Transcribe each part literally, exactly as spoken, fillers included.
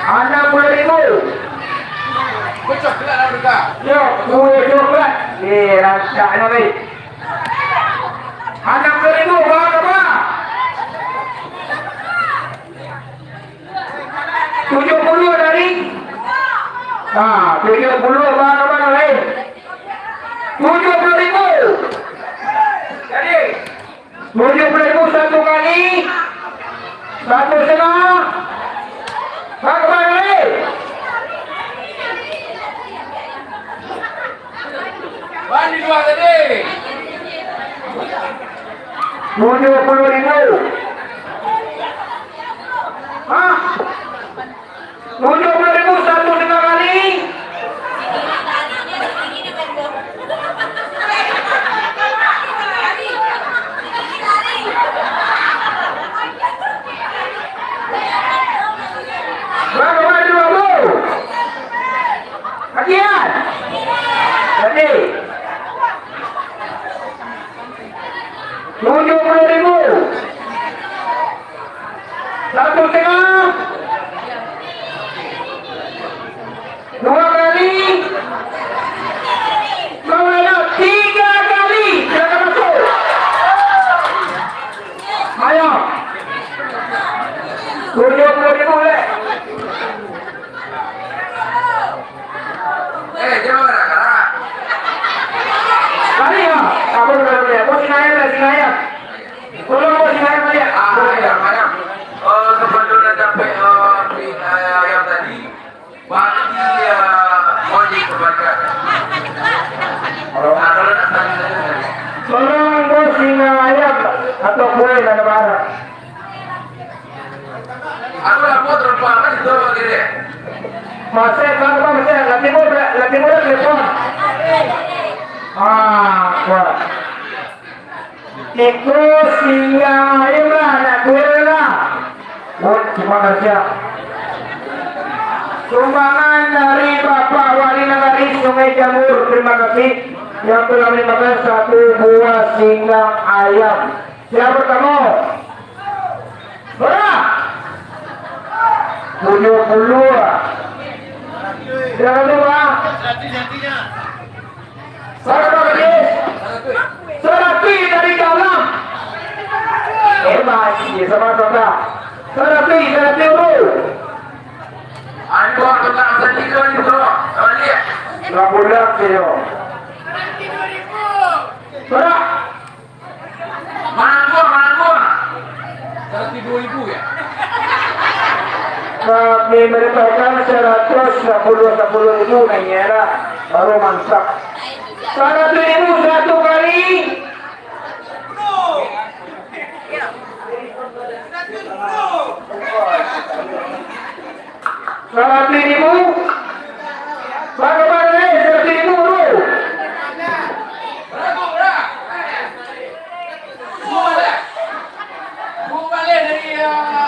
Anam puluah ribu. Pecah kelak dah, Rika. Yo, duo coklat. Eh, rancak ni, baik. Anam puluah ribu, bang, apa? Tujuh puluh dari? Ah, tujuh puluh, bang, apa, lain? Tujuh puluh ribu. Jadi, tujuh puluh ribu satu kali, satu setengah. Bang, kemana ni? Bang, di luar tadi. Tujuh puluh ribu. Hah? Tujuh puluh ribu satu setengah kali. Berapa, Pak, dua puluh? Bagian. Jadi, tujuh puluh ribu. Satu setengah. Dua kali. Kalau ada tiga kali, silakan masuk. Ayo. Tujuh puluh ribu, leh. Eh, jangan marah-marah. Tadi ya, apa udah, udah, udah. Bos, singa ayam, singa ayam. Tolong, Bos, singa ayam balik. Ah, ayam, ayam. Eh, sebelum dah sampai, eh, singa ayam tadi, berarti, eh, wajib kembalikan. Ah, kalau nak tanya, tanya, tanya. Tolong, Bos, singa ayam atau kue nak barang. Aku dah buat terpal kan itu diri. Masih, Bang, Bang, masih. Lah timbul, lah timbul lah telepon. Ah, kuat. Iko singa ayam lah, nak duel lah. Oh, terima kasih. Sumbangan dari Bapak Wali Nagari Sungai Jamur, terima kasih, yang telah menyumbangkan satu buah singa ayam. Siapa pertama? Bara? Tujuh puluh. Siapa tu, Bang? Saratuih. Saratuih dari dalam. Hebat, sama-sama. Saratuih, saratuih, bro. Ayo, tukang sendiri, bro. Balik. Lah pulang, yo. Bara? Manangguh, manangguh. Saratuih duo ribu, ya? Kami menetapkan seratus sepuluh, sepuluh ribu naiknya lah. Baru mantap. Saratuih ribu satu kali. Saratuih ribu. Bagaimana, eh, saratuih ribu, bro?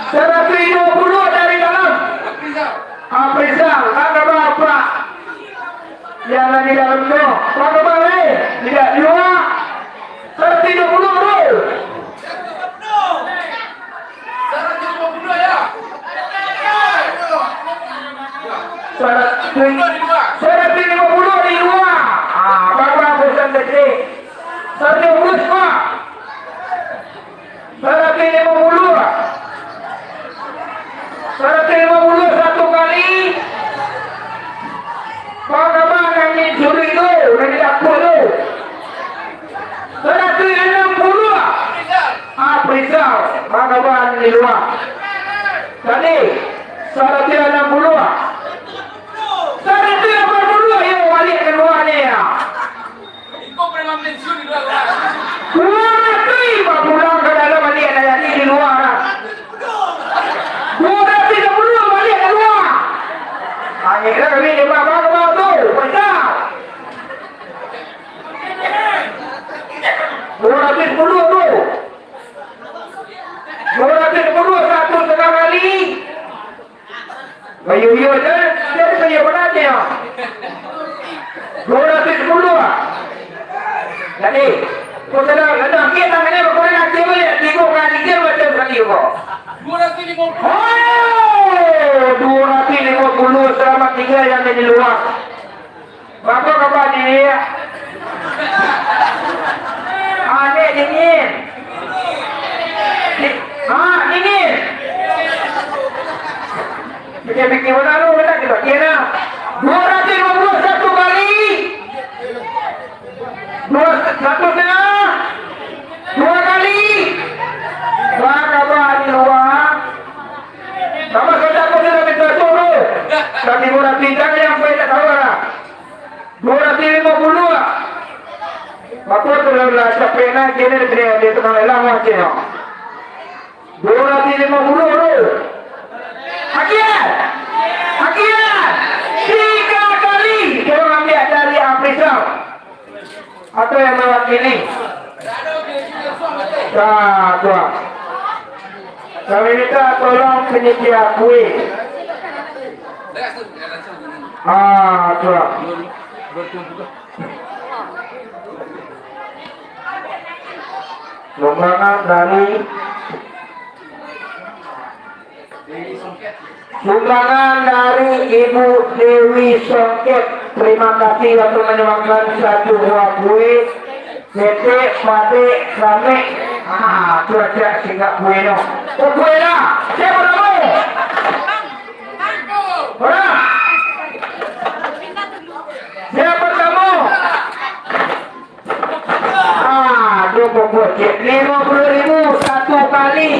Saratuih duo puluah dari dalam. Aprizal, angka bapak. Yang di dalam tu. Bagaimana, eh? Tidak jua. Saratuih duo puluah, bro. Saratuih limo puluah, ya. Saratuih, saratuih limo puluah di lua. Ah, bagus, bagus, Bang Dede. Saratuih limo puluah, Bang. Saratuih limo puluah. Saratuih limo puluah satu kali. Bagaimana ni, curi tu, dari dapur tu? Saratuih anam puluah. Aprizal, bagaimana di lua? Tadi, saratuih anam puluah. Saratuih lapan puluah, yo, baliak ka lua ni, ya. Iko preman pensiun itu lah, Bang. Duo ratuih bapulang ka dalam, baliak lah jadi di lua lah. Duo ratuih limo puluah baliak ka lua. Hanya kira kami lima abang, abang tu, pecah. Duo ratuih sepuluh tu. Duo ratuih sepuluh, satu setengah kali. Bayu-yu je, jadi saya pernah dia. Duo ratuih sepuluh ah. Jadi, kau sedang, sedang, kita mana berkurang nanti boleh tiga kali dia macam kali kau. Duo ratuih limo puluah. Oh, duo ratuih limo puluah. Yang di lua. Baa kaba, Dik? Anek dingin. Di-, ha, dingin. Pikir-pikir bana lu, bana kita kira. Dua ratus lima puluh satu kali. Dua, satu setengah. Dua kali. Baa kaba di lua? Sama saja aku tidak minta turun. Tapi murah tidak yang saya tak tahu lah. Dua ratus lima puluh lah. Bapak tu lah, lah, siapa yang nak kini dia, dia tenang lah macam ni. Dua ratus lima puluh tu. Agiah! Agiah! Tiga kali dia orang ambil dari Afrizal. Atau yang mewakili? Nah, tuan. Kami minta tolong penyedia kue. Ah, tuan. Sumbangan dari Sumbangan dari Ibu Dewi Songket. Terima kasih waktu menyumbangkan satu buah kue. Ketek, padek, ramek. Ah, tu aja singgah kue no. Oh, kue lah. Siapa tamu? Orang. Siapa tamu? Ah, dua puluh cek. Lima puluh ribu satu kali.